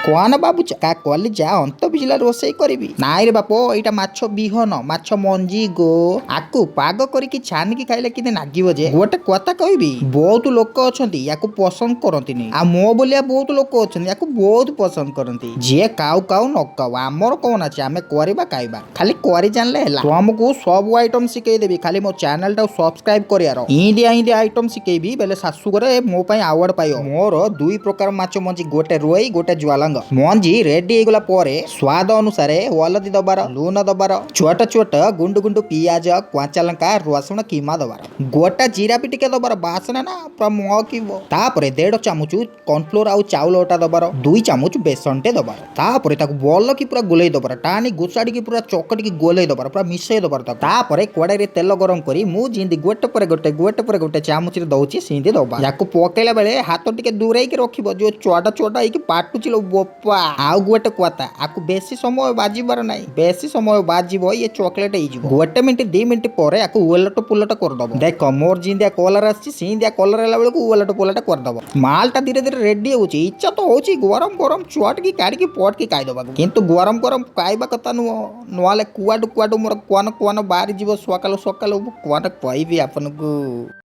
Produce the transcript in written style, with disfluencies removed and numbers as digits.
କଣ ଭାବୁଛ କା କଲିଜା ଅନ୍ତ ବିଜିଲା ରୋଷେଇ କରିବି? ନାଇଁ ରେ ବାପ, ଏଇଟା ମାଛ ବିହନ, ମାଛ ମଞ୍ଜି ଗୋ। ଆକୁ ପାଗ କରିକି ଛାନିକି ଖାଇଲେ କେତେ ନାଗିବ ଯେ। ଗୋଟେ କଥା କହିବି, ବହୁତ ଲୋକ ଅଛନ୍ତି ୟାକୁ ପସନ୍ଦ କରନ୍ତିନି, ଆଉ ମୋ ଭଳିଆ ବହୁତ ଲୋକ ଅଛନ୍ତି ୟାକୁ ବହୁତ ପସନ୍ଦ କରନ୍ତି। ଯିଏ କାଉ କାଉ ନ କାଉ, ଆମର କଣ ଅଛି? ଆମେ କରିବା ଖାଇବା, ଖାଲି କରି ଜାଣିଲେ ହେଲା। ତମକୁ ସବୁ ଆଇଟମ ଶିଖେଇଦେବି, ଖାଲି ମୋ ଚ୍ୟାନେଲଟାକୁ ସବସ୍କ୍ରାଇବ କରିବାର। ଇନ୍ଦିଆ ଇନ୍ଦିଆ ଆଇଟମ ଶିଖେଇବି ବେଲେ ଶାଶୁଘରେ ମୋ ପାଇଁ ଆୱାର୍ଡ ପାଇବ। ମୋର ଦୁଇ ପ୍ରକାର ମାଛ ମଞ୍ଜି, ଗୋଟେ ରୋଇ, ଗୋଟେ ଜୁଆଲଙ୍ଗ। ମଞ୍ଜି ରେଡି ହେଇଗଲା ପରେ ସ୍ୱାଦ ଅନୁସାରେ ହଳଦୀ ଦବାର, ଲୁଣ ଦବାର, ଛୋଟ ଛୋଟ ଗୁଣ୍ଡୁ ଗୁଣ୍ଡୁ ପିଆଜ, କଞ୍ଚା ଲଙ୍କା, ରସୁଣ କିମା ଦବାର, ଗୋଟା ଜିରା ବି ଟିକେ ଦବାର, ବାସନା ନା ପୁରା ମହକିବ। ତାପରେ 1.5 ଚାମଚ କର୍ନଫ୍ଲୋର ଆଉ ଚାଉଳ ଅଟା ଦବାର, 2 ଚାମଚ ବେସନଟେ ଦବାର। ତାପରେ ତାକୁ ଭଲକି ପୁରା ଗୋଲେଇ ଦବାର, ଟାଣି ଘୋଷାଡ଼ିକି ପୁରା ଚକଟିକି ଗୋଲେଇ ଦବାର, ପୁରା ମିଶେଇ ଦବାର ତାକୁ। ତାପରେ କଡ଼େଇରେ ତେଲ ଗରମ କରି ମୁଁ ଯେମିତି ଗୋଟେ ପରେ ଗୋଟେ, ଗୋଟେ ପରେ ଗୋଟେ ଚାମଚରେ ଦଉଛି, ସେମିତି ଦବା। ୟାକୁ ପକେଇଲା ବେଳେ ହାତ ଟିକେ ଦୂରେଇକି ରଖିବ, ଯୋଉ ଚଟା ଚଟା ହେଇକି ପାଟୁଛି ଲୋ ବୋପା। ଆଉ ଗୋଟେ କଥା, ଆକୁ ବେଶୀ ସମୟ ବାଜିବାର ନାହିଁ। ବେଶୀ ସମୟ ବାଜିବ, ଇଏ ଚକୋଲେଟ ହେଇଯିବ। ଗୋଟେ ମିନିଟ 2 ମିନିଟ ପରେ ଆକୁ ଓଲଟ ପୁଲଟ କରିଦବ। ଦେଖ, ମୋର ଜିନ୍ଦିଆ କଲର ଆସିଛି, ସିନ୍ଦିଆ କଲର ହେଲା ବେଳକୁ ଓଲଟ ପୁଲଟ କରିଦବ। ମାଲଟା ଧୀରେ ଧୀରେ ରେଡି ହଉଛି। ଇଚ୍ଛା ତ ହଉଛି ଗରମ ଗରମ ଚୁଆଟକି କାଢିକି ପଟକି ଖାଇଦବାକୁ, କିନ୍ତୁ ଗରମ ଗରମ ଖାଇବା କଥା ନୁହଁ। ନହେଲେ କୁଆଡୁ କୁଆଡୁ ମୋର କୁଆନ କୁଆନ ବାହାରି ଯିବ। ସକାଳୁ ସକାଳୁ ମୁଁ କଣ କହିବି ଆପଣଙ୍କୁ?